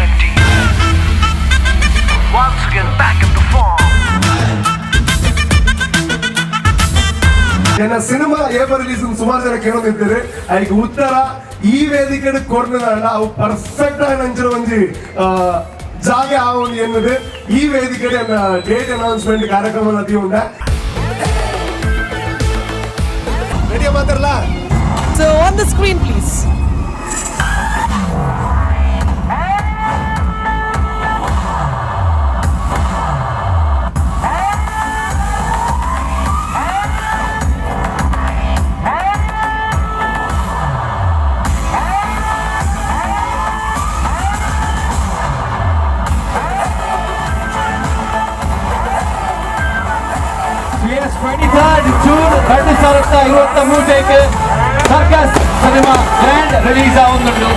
Shetty. Once again back in the form. ಎನ್ನ cinema ಏಪ release ಸುಮಾರು ಜನ ಕೇಳೋದಿದ್ದಾರೆ. ಐಕ್ ಉತ್ತರ ಈ ವೇದಿಕೆ ಕೊರ್ನದಾಂಡ ಅವು ಪರ್ಫೆಕ್ಟ್ ಆಗಿ ನಂಚಿನ ಒಂಜಿ ಜಾಗೆ ಆವೊಂದು ಎನ್ನುದು. ಈ ವೇದಿಕೆ ಎನ್ನ ಡೇಟ್ ಅನೌನ್ಸ್ಮೆಂಟ್ ಕಾರ್ಯಕ್ರಮ ಉಂಡ ರೆಡಿ ಮಾತಾಡಲ್ಲ. So on the screen, please. S, 23rd June 2023ಕ್ಕೆ circus cinema grand release ಆവുന്നുണ്ട്.